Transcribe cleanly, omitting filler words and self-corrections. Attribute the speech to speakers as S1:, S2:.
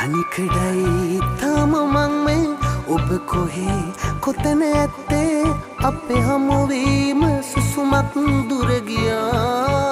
S1: තනිකඩයි තාම මං මේ. ඔබ කොහේ කොතැන ඇත්තේ? අපේ හමුවීම සුසුමක් දුර ගියා.